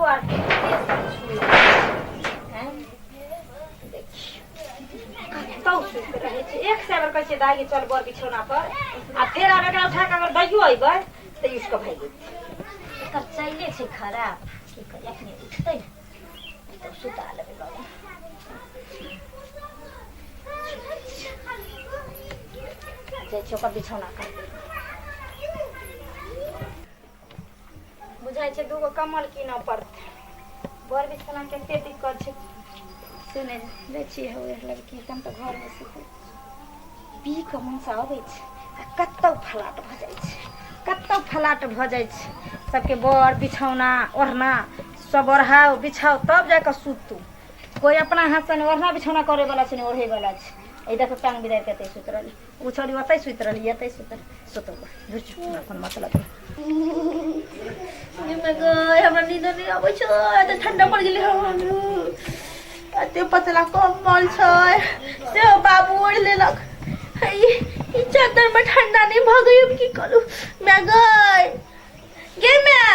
बर के सब छुए हैं। देखियौ कतौ सुति रहै छै। एक सए बेर कहै छियै दाइ चल बर बिछौना पर, आ फेर आब एकरा उठा कऽ अगर दैयो अयबै तऽ उठि कऽ भागि जेतै। एकर चाइले छै खराब, की करी, अखने उठतै ने तब सुता लेबै बाबू। जाइ छै ओकर बिछौना करबै। बुझाइ छै दूगो कम्बल कीनऽ पड़तै। बर बिछौना कते दिक्कत छै से नहि जाइ छियै। हौ लड़की हम तऽ घरमे सुतै पी कऽ मनसा अबै छै आ कतौ फलाट भऽ जाइ छै, कतौ फलाट भऽ जाइ छै। सबके बर बिछौना ओढ़ना सब ओढ़ाउ बिछाउ तब जा कऽ सुतू। कोइ अपना हाथसँ नहि ओढ़ना बिछौना करे वाला छै, नहि ओढ़े वाला छै। एहि देखो टांग बिदारि कऽ एतै सुति रहली, ओ छौड़ी ओतै सुति रहली, एतै सुति सुतू हमरा कोन मतलब। गै, हमरा नींद नहि अबै छै, एते ठंडा पड़ गेलै हन। एते पतला कम्बल छै से बाबू ओढ़ि लेलक। ई चद्दर में ठंडा नहीं भऽ गई? हम की करू? मैं गई गे, मैं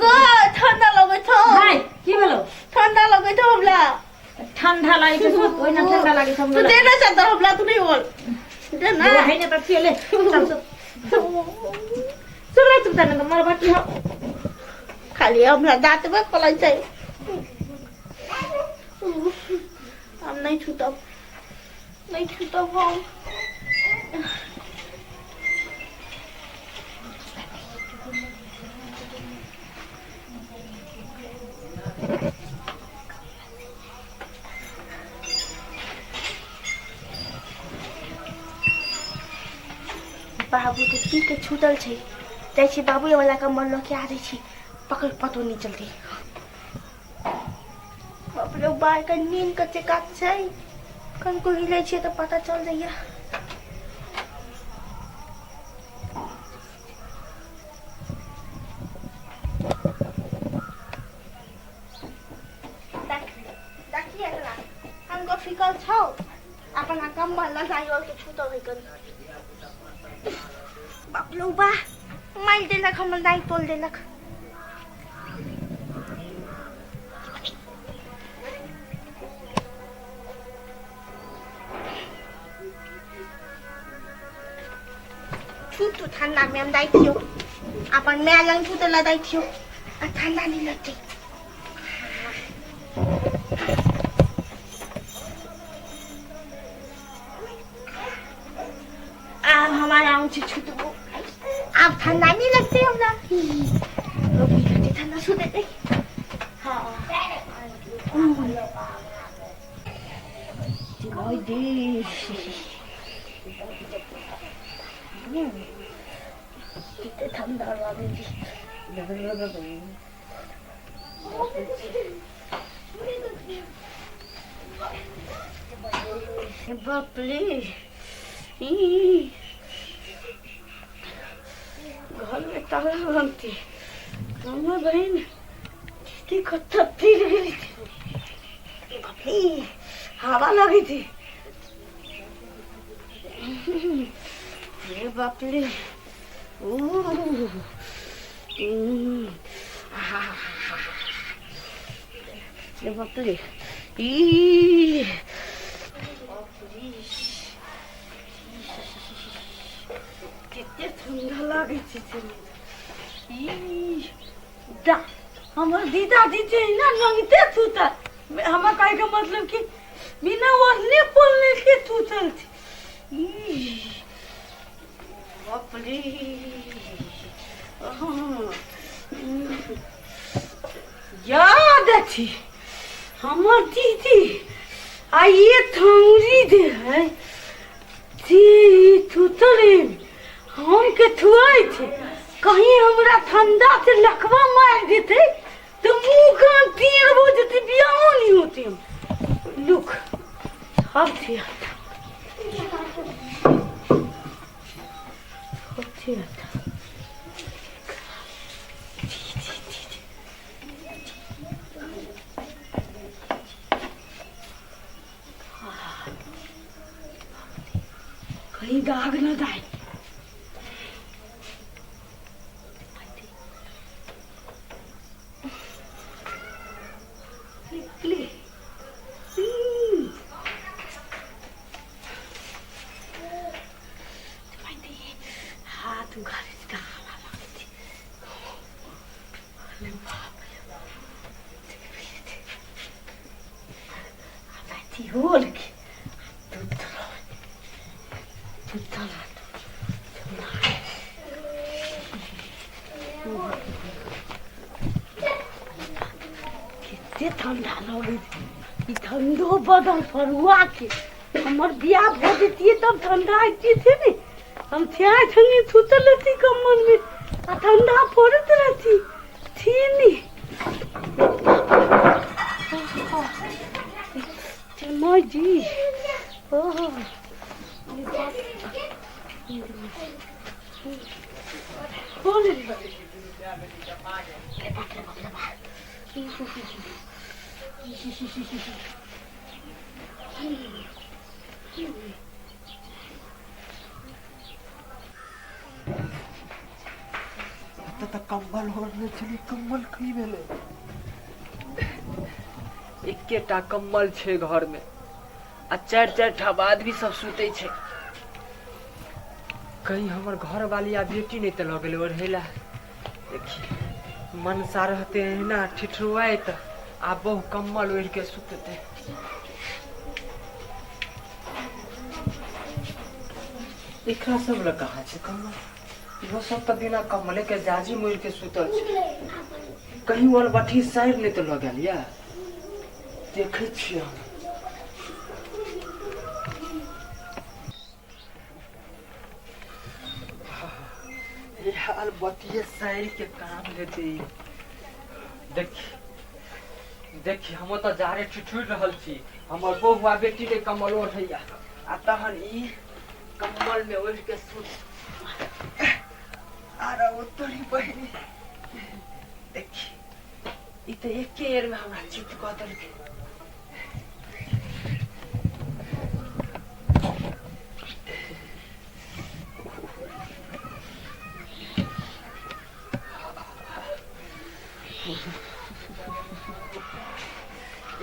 गई, ठंडा लगै छौ। हाय, की भेलो? ठंडा लगै छौ हमरा। ठंडा लागै छै, सुत ओहिना ठंडा लागै छै। तू दे ना चद्दर हमरा, तू नहीं ओढ़ दे ना। है ने तऽ चले चल सुत सुत रे, सुत ने मर बाकी हो। खाली हमरा दाँत में पलै छै। हम नहीं छूटब, नहीं छूटब हम। बाबू तऽ पी के छूटल छै। जाइ छी बाबू वाला कम्बल लऽ के आ जाइ छी, पकड़ पतो नहीं चलते। बाप रे बा, एकर नींद कते कात छै। कनको हिलै छियै तऽ पता चल जाइया। देखिए एकरा, हमको फिकल छौ, अपना कम्बल लजाई ओढ़ के छूटल है कन। बाप रे बा, मारि देलक हमर, दाई तोल देलक। छूटू ठंडा में हम दाई थियो, अपन my लंग छूटे ला दाई थियो आ ठंडा नहीं लगते। आब हमारा आम छै छूटबो, आब ठंडा नहीं लगते हमरा, अभी लगते ठंडा छूटे दे। हाँ कते ठंडा लागै छै। बाप रे, ई घर में ताला बनती हमर बहिन दीदी कतऽ फिर गेली। बाप रे, हवा लगै छै। रे बाप रे, ऊ रे बाप रे, ई कते ठंडा लागै छै। ई दा हमर दीदा दीदी ना नंगते सुतल, हमर कहे के मतलब कि बिना ओढ़ने पोढ़ने के सुतल छै। ई बाप रे, याद अछि हमर दीदी आ ये थौरी दे है से ई सुतल हम के थुआइ छै, कहीं हमरा ठंडा से लकवा मारि देतै तऽ मुँह कान टेढ़ भऽ जेतै, बियाहो नहि होतै। लुक सब छै, सब छै। कहीं दाग न दाय। ओढ़ के सुतल कते ठंडा लगै छै। ई ठंडो बदल फरुआ के हमर बियाह भऽ जैतियै तब ठंडा अइतियै ने। हम छेआ छनी सुतल रहती कम्बल में आ ठंडा पड़ैत रहती छी नी। जी ओहो एतऽ तऽ कम्बल ओढ़ने छली, कम्बल की भेलै? एकेटा कम्बल छै घर में आ चारि चारि ठाम आदमी सब सुतै छै। कहीं हमर घर वाली आ बेटी नहि तऽ लऽ गेलै ओढ़ै लए। देखी मनसा रहते एहिना ठिठुआइत आ बहु कम्बल ओढ़ि के सुतते। एकरा सब लग कहाँ छै कम्बल? इहो सब तऽ बिना कम्बले के जाजी मोड़ि के सुतल छै। कहीं अलबठी साइड नहि तऽ लऽ गेल या? देखै छियै हम। अलबतिये साइड के काम लेते। देखी देखी हम तऽ जारे ठिठुर रहल छी, हमर बहुआ बेटी के कम्बल ओढ़ैया आ तहन ई कम्बल में ओढ़ि के सुत। आर ओ तोरी बहिनी देखी ई तऽ एके एर में हमरा चित कऽ देलकै।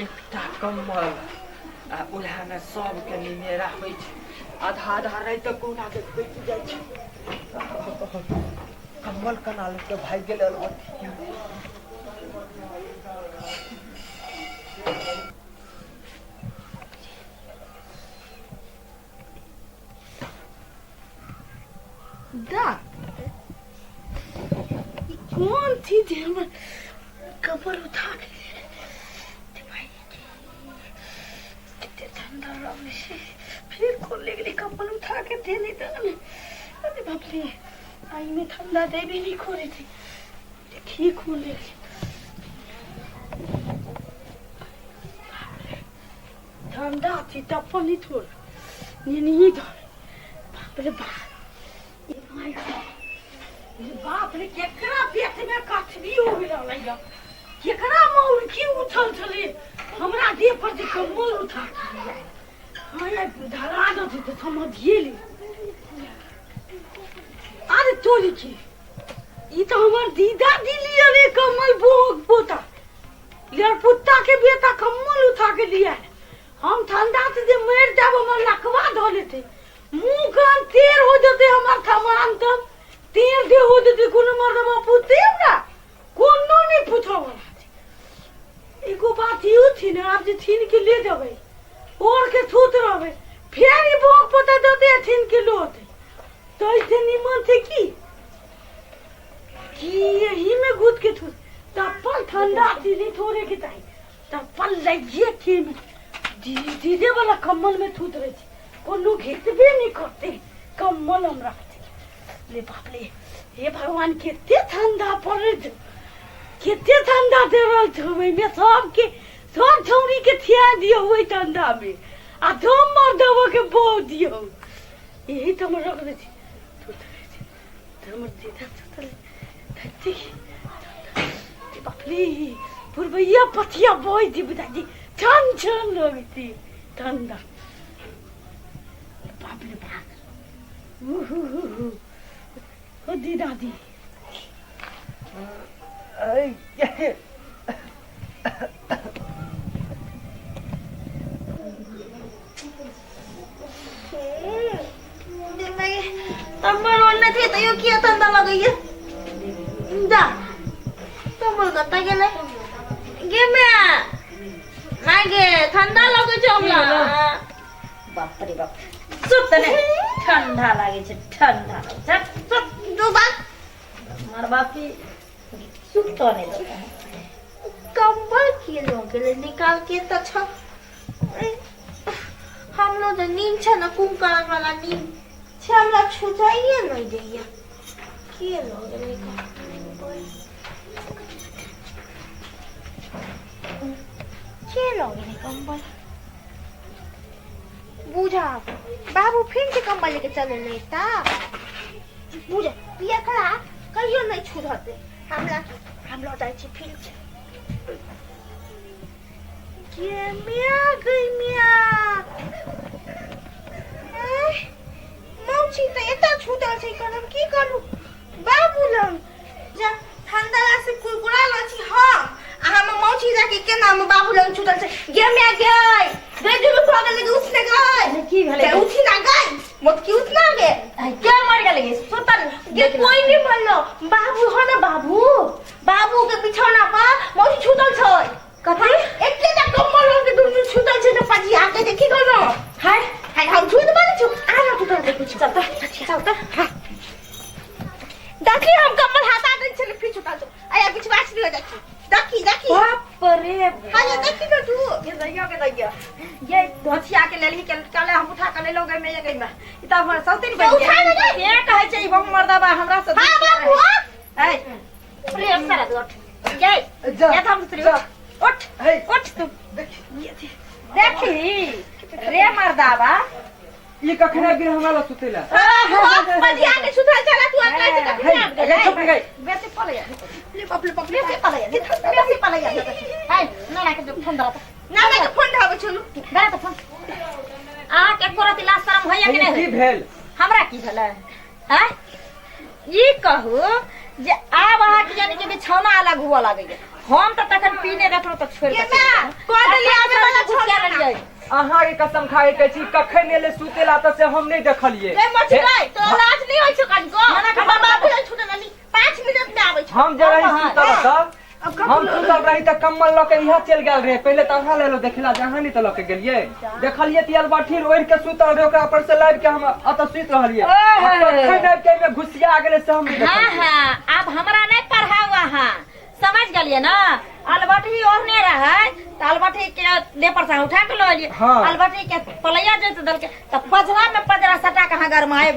एकटा कम्बल आ उएह में सबके निमेरा होइ छै। आधा आधा राति तक कहुना के घुसि जाइ छै। कम्बल केना लऽ के भागि गेलै अलबत्ती। दा ई कोन चीज है? हमर कमर उठा के भाई कते ठंडा लगै छै। फिर खोल ले गेली कम्बल उठा के देली तहन। अरे बाप रे, आई में ठंडा देबे नहीं खोले थी। देखिए खोल ले गेली। ठंडा थी तब नहीं थोड़ नहीं धर। बाप रे बाप, बाप रे, केकरा पेट में कथबी हो रहलै या? केकरा मौलकी उठल छलै हमरा देह पर जे कम्बल उठा के लिया? हाँ धरा दे तऽ समझिए ले। अरे तोरी के ई तऽ हमर दीदा दिली। अरे कम्बल बोक पोता लड़पुत्ता के बेटा कम्बल उठा के लिया। हम ठंडा से जे मरि जाब हमर लकवा धऽ लेतै, मुँह कान तेर हो जेतै, हमर सामान तब तेर दे हो जेतै। कोनो मर्दबा पूछते हमरा? कोनो नहि पूछऽ वाला छै। एगो बात इहो थी ने, आब जे छीन के ले जेबै ओढ़ के सुत रहबै, फेर ई बोक पोता देतै आ छीन के लोते। तऽ ऐसे निमन छै की कि यही में घुस के थू तप्पल ठंडा थी नहीं थोड़े के चाही। तप्पल लइए के दीदे वाला कम्बल में थूत रहे छी, कोनो घिसबे नहीं करते कम्बल हमरा। ले बाप रे, हे भगवान, कते ठंडा पड़े छै, कते ठंडा दे रहल छै। ओहिमे सबके सब छौरी के थिया दियौ ओहि ठंडा में आ धूम मर्दबो के बो दियौ। यही तऽ हम रख दै छी, थूत रहै छी तऽ हमर दीदा सुतल धरती। बाप रे, पुरबैया पथिया बहै छै, बुझाइ छन छन लगै छै ठंडा। बाप रे बाप, उहु हु हु, ओ दीदा दी। कम्बल ओढ़ने थिए तैयो किया ठंडा लगैया? जा, कम्बल कतऽ गेलै? गे माय, हाय गे ठंडा लगै छै हमरा बाप रे बाप सुत ने ठंडा लागै छै ठंडा लागै छै सुत दू बार मार बाप की सुत तो नहीं देता है कंबल के लो गेलै निकाल के तऽ छ हमरो जे नींद छै ने कुंभकर्ण वाला नींद छै हमरा छुटाइए नहि दैया के लो गेलै कंबल के लो गेलै कंबल बुझा बाबू फिर से कंबल लेके चले ले ता बुझा एकरा कहियो नहि छुटतै हमरा हम लऽ जाइ छी फिर से गे मिया गई मिया मौसी तऽ एतऽ छूटल छै करब की करू बाबू लग जा ठंडा से कुरकुरा ल छी हम आ हमर मौसी जाके केना हमर बाबू लग छूटल छै गे मिया गे गे जुलू भऽ गेलै गे उठ ने गई की भेलै गे उठी ना गई मोत की उठना गे के मर गेलै गे सुतल गे कोई नहीं मरलो बाबू हो ना बाबू बाबू के बिछौना पर मौसी छूटल छै कथी एकेटा कम्बल ओढ़ के दुनू छूटल छै तऽ पजिया के देखी कोनो हाय हाय हम झूठ बोलै छु आ ना टूटल देखै छु चल तऽ चल तऽ हाँ देखी हम कम्बल हटा दै छलै फिर छुटल छौ आया विश्वास नहीं हो जाइ छै देखी देखी बाप रे हाय देखी न तू ये दैया के दैया ये धोतिया के लेलही के काले हम उठा के लेलौ गई में ये गई में ई त हमर सौतीन बन तो उठा ले गई। के कहै छै ई बहु मर्दाबा हमरा से हाँ बाबू हाँ ए रे सारा दो उठ ये जा, ये हम दूसरी जा। उठ उठ हे उठ तू देखी देखी रे मर्दाबा ई कखन आबि गेल हमरा लग सुतै लए पजिया के सुतल छला तू आ कहै छै कखनी आबि हे गेलै चुप गई बेसी पलैया ले बाप ले बाप ले बेसी पलैया बेसी पलैया हाय नाना के फोन धरा ना ना के फोन धाबै छलु धरा तऽ फोन अहाँके एको रति लाज शरम होइया कि हे नहि की भेल हमरा की भेलै आँय ई कहू जे आब अहाँके यानी कि बिछौना अलग हुअ लगैया हम तऽ तखन पीने देखलहुँ तऽ छोड़ि ये कऽ ना चलि कह देली आबे वाला गेलहुँ। छौ लेलियै अहाँ के कसम खाए के छी कखन एले सुतेला तऽ से हम नहि देखलियै रे मछुआई तो लाज नहीं होइ छौ कनिको ना, ना, हमर बाबू लग छुटल रहली 5 मिनट में आबै छौ हम जे रही हाँ, सुतल तऽ हम सुतल रही तऽ कम्बल लऽ के इहाँ चलि गेल रहे पहिले तऽ अहाँ लेलो देखला जे अहाँ नहि तऽ लऽ के गेलियै देखलियै तऽ अलबाठी ओढ़ि के सुतल रहे ओकरा पर से लाबि के हम एतऽ सुति रहलियै आ कखन आबि के एहिमे घुसिया गेलै से हम नहि हाँ देखलियै हाँ आब हमरा नहि पढ़ाउ अहाँ समझ गेलियै ने अलबटी ओढ़ने रहै तऽ अलबटी के देह पर से उठा के लऽ एलियै हाँ। अलबटी के पलैया जोति देलकै तऽ पजरा में पजरा सटा के अहाँ गरमाए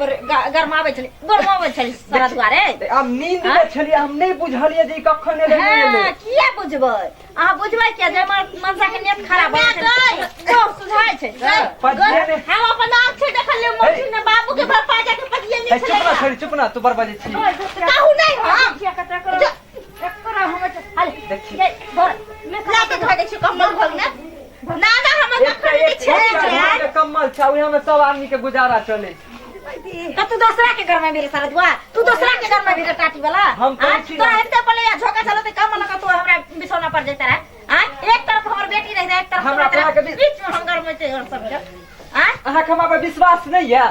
गरमाबै छलियै गरमाबै छलियै सारा दुआरे तऽ आब नींद मे छलियै हम नहि बुझलियै जे ई कखन एलै नहि एलै हाँ, किया बुझबै अहाँ बुझबै किया जे हमर मनसा के नियत खराब भऽ गेल छै सुझाइ छै पजिया ने हम अपन आँख से देखलियै मौसी ने बाबू के भर पाजा के पजिया हे नहीं चुप ना छलै छोड़ी चुप ना तू बड़ बजै छी कहू नहीं हम देखी। ला के धऽ दै छियौ कम्बल घर में ना ना हमर एकटा कखन नहि एक छेड़े एकटा छै घर के कम्बल छै ओहि में सब आदमी के गुजारा चले छै तऽ तू दोसरा के घर में भी सारा दुआ तू दोसरा के घर में भी टाटी वाला हम कहै छी तोरा ना। एते पले या झोका चलते कम लगा तू हमरा बिछौना पर जैता रहे आ एक तरफ हमर बेटी रहे एक तरफ हमरा तू रहते अपना के रहे। बीच में हम घर में छै और सब के आ अहाँके हमरा पर विश्वास नहि यऽ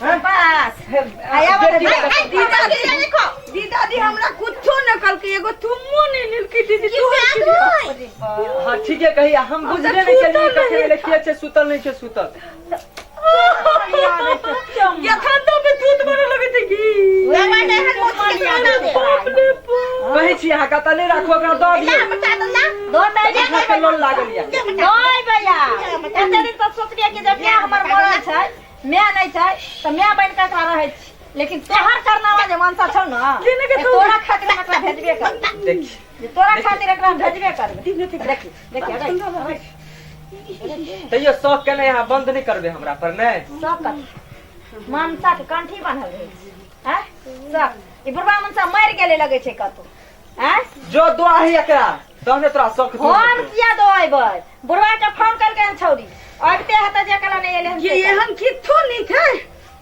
बस हे, आया बेटी बता- वाला- दीदा दीदा देखो दीदादी हमरा कुछो न कहलकै एगो तुमो नहि लेलकै दीदी की तू बात होय हाँ ठीके कही हम बुझले नहि केलियै कखन एलै किया छै सुतल नहि छै सुतल ये ठंडा में दूध बने लगे थे की दवा दे हम मौसी के खाना दे बाप रे बाप कहै छी अहाँ कतऽ नहि राखू ओकरा दऽ ला दियौ बता दो ला दो टाइम अहाँके लोन लागल यऽ नहीं भैया एते दिन तक सोचलियै कि जे माय हमर मरल छै माय नहि छै तऽ माय बनि कऽ एकरा रहै छी लेकिन तोहर करनामा जे मनसा छौ ने लेने के से तोरा खातिर हम एकरा भेजबे करबै देखी जे तोरा खातिर एकरा हम भेजबे करबै देखी देखी अरे तैयो शौक के नहि अहाँ बंद नहि करबै हमरा पर नहि सब कथी मनसा के कंठी बान्हल रहै छै आँय सब ई बुढ़बा मनसा मरि गेलै लगै छै कतौ आँय जो दुआ है एकरा तहने तोरा शौक दूर फोन हेतौ। किया दो अयबै बुढ़वा के फोन करके हन छौरी अबिते हेतै जे कला नहि एलै हन ये से कला। एहन किथो नहीं थे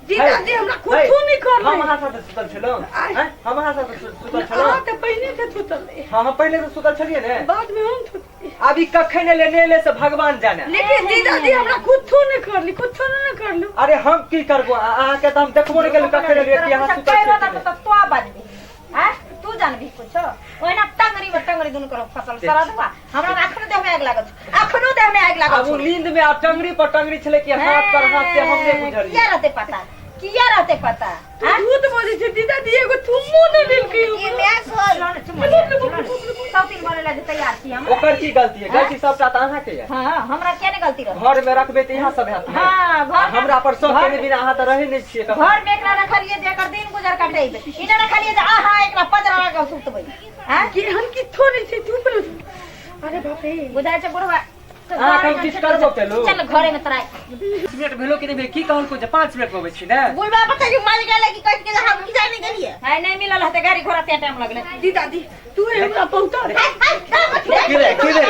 दीदादी हमरा हे, कुछो नहीं हम करले अहाँ साथे सुतल छलहुँ आँय? हम अहाँ साथे सुतल छलहुँ अहाँ तऽ पहिने से सुतल रही हाँ हम पहिले से सुतल छलियै ने बाद में हम सुतली अभी कखन एलै नहि एलै से भगवान जाने लेकिन दीदादी हमरा कुछो नहीं करली कुछो नहीं करलू अरे हम की करबो अहाँके तऽ हम देखबो नहि केलहुँ कखन एलियै कि अहाँ सुतल कहि छियै रहल कि नहि। तऽ तो बाजबी आँय तू जानबी कुछो ओहिना टंगरी में टंगरी दुनू करब फसल सरदवा हमरा अखनो देह में आगि लागल छौ अखनो देह देह में आगि लागल आब ओ नींद में आ टंगरी पर टंगरी छलै कि हाथ पर हाथ से हम नहि बुझलियै। किया रहते पता, किया रहते पता? तू झूठ बजै छै दीदी, एगो थुम्मो नहि लेलकै। ये मैं सोल सौतीन बनै ला जे तैयार छी हम। ओकर की गलती है? गलती सबटा तऽ अहाँके यऽ। हाँ, हमरा किया नहि गलती रहत? घर में रखबै तऽ इएह सब हैत ने। हाँ, घर में- हमरा पर शौक केने बिना अहाँ तऽ रहै नहि छियै कखनो। घर में एकरा रखलियै जे एकर दिन गुजर कटेबै, ई नहि रखलियै जे आहा एकरा पजरा लगा सुतबै। आँय? केहन की थोड़े छै तू पर। अरे बाप रे, बुझाइ छै बुढ़वा अहाँ हम किछु करबो केलहुँ? चल घरे में तोरा 5 मिनट भेलो कि नहि भेल? की कहलको जे 5 मिनट में अबै छी ने? बुलबा पता जे मर गेलै कि कहि के हम की जाने गेलियै। है नहि मिलल हते गाड़ी घोड़ा ते टाइम लगले। दीदी तू हमरा पहुंचा दे। की रे, की रे?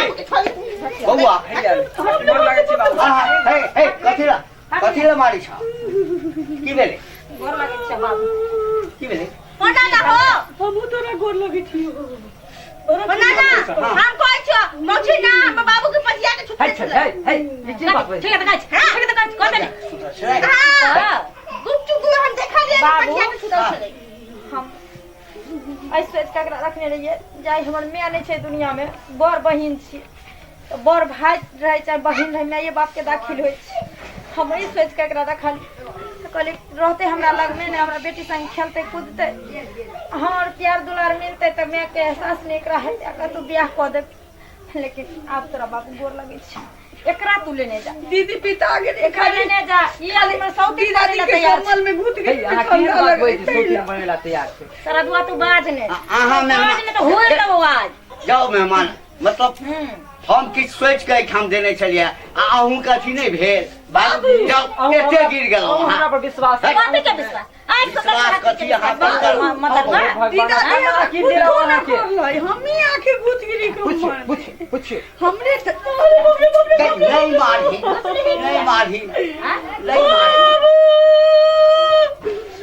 बौआ हैया, गोर लागै छी बाबू। आहा, हे हे, कथी ला, कथी ला मारी छ? की भेलै? गोर लगै छै बाबू। की भेलै? पता ना हो। हमहूँ तोरा गोर लगै छियौ। ना ना, हम कहै छियौ मौसी ना, हम बाबू के पतिया के छुट्टी है छै, है है, ई की बात भेल? ठीक है तऽ गाछ, ठीक है तऽ गाछ कह देने। सुतल छलै? हां, गुपचुप गुल हम देखलियै बाबू। पतिया के छुटल छलै। हम एहि सोचि कऽ एकरा रखने रहियै जाय हमर माय नहि छै दुनिया में, बड़ बहिन छी तऽ बड़ भाय रहै चाहे बहिन रहै, माये बापके दाखिल होइ छै। हम एहि सोचि कऽ एकरा रखलियै तऽ कहलियै रहतै हमरा लगमे ने, हमरा बेटी संग खेलतै कूदतै, हमर प्यार दुलार मिलतै तऽ मायके एहसास नहि एकरा हेतै, एकरा तू बियाह कऽ देब। लेकिन आब तोरा बाबू गोर लगै छै, एकरा तू लेने जा। दीदी पिता गेल। एकरा लेने जा, ई आदमी सौती दीदी ला के तैयार छै। कमल में घुस है, गेल। अहाँ केहन बात बजै छी? सौतीन बनै ला तैयार छै। सारा दुआ तू बाज ने। अहाँ मेहमान बाज ने तऽ होय देबौ आज। जाउ मेहमान, मतलब हम किछु सोचि कऽ एहिठाम देने छलियै आ अहूँके अथी नहि भेल। बाबू जाउ, अहूँ एते हमरा- गिर गेलहुँ अहूँ हमरा अहाँ। पर विश्वास है। कथी के विश्वास? आँखि से विश्वास कथी अहाँ पर करू? मतलब ना? भगवान, अहाँ की देलहुँ अहाँके? हमही आंखें घुस गेली। पूछिए पूछिए पूछिए। हमरे त- अरे बाप रे, बाप रे, बाप रे। नहीं मारही, नहीं मारही, नहीं मारही। बाबू!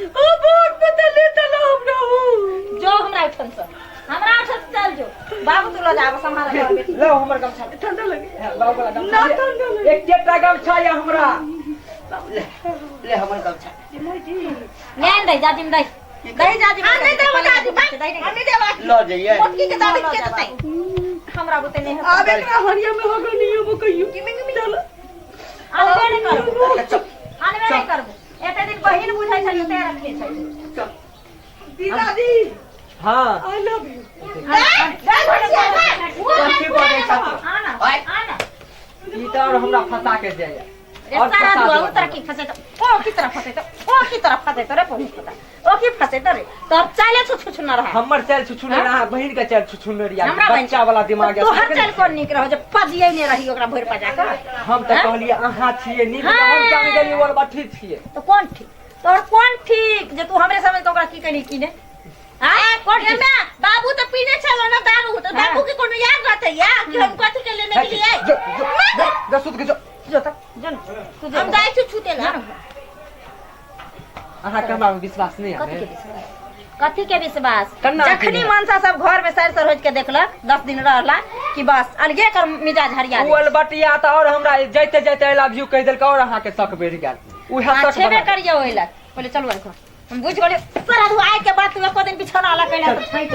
ओ बाप पता ले तला हमरा हूँ। जो हमरा ओहिठाम से, हमरा ओहिठाम से चल जो बाबू, तू लऽ जा, आब सम्हार घर बेटी। लो हमर गमछा। ठंडा लगे। बाबू वाला गमछा। ना ठंडा लगे। एकेटा गमछा यऽ हमरा। ले ले हमर गमछा। नहीं दही जाजिम, दही दही जाजिम। हम नहीं देबो दादी, दही हम नहीं देबो। लऽ जइयै। मोटकी के दादी के देतै। हमरा बुते नहीं होतै। आब एकरा हरिया में हो गेल नहीं हो कहियो। चल। अनबे नहीं करबो, चल अनबे नहीं करबो। एते दिन बहिन बुझै छलियै ते रखने छलियै। चल। दीदी। हाँ। I love you. कथी बजै छह तू? आना। आय। आना। ई तऽ आओर हमरा फंसा के जाइए रे और सारा फंसा दुआ देलक। उतर की फंसे तो ओ की तरफ फंसे तो ओ की तरफ फंसे तो रे पहुंच पता ओ की फंसे तो रे तो अब चाले छु छु न रहा। हमर चालि छुछुनर, अहाँ बहिन के चालि छुछुनर या हमरा बहिन बच्चा वाला दिमाग तो तोहर चाल कोन नीक रहो जे पजिए ने रही ओकरा भरि पजा कऽ। हम तऽ कहलियै अहाँ छियै नीक, तऽ हम जान गेलियै ओर बठी छियै। तो कोन ठीक तोहर, कोन ठीक जे तू हमरे समझ के ओकरा की कहली की ने? आँ, कोन ठीक? एमे बाबू तऽ पीने छलो ना दारू, तऽ बाबू के कोनो याद रहतै या कि हम कथी के लेने गेलियै? जो जो जो जो सुत के जो। जो तऽ जो ने तू जो। हम जाइ छी छूते ला। अहाँ के हमरा पर विश्वास नहि कथी के आबै? विश्वास, कथी के विश्वास? कन्ना जखनी के मनसा सब घर में सर सर होज के देखलक 10 दिन रहला कि बस अलगे कर मिजाज हरिया ओ अलबटिया तऽ और हमरा जाइते जाइते I love you कहि देलक और अहाँ के शक बढ़ि गेल उएह शक छेबे बना। करियो ओहि लग पहिले चलू। एखन हम बुझि गेलियै तोरा आइ के बाद तू एको दिन बिछौना अलग कैला तऽ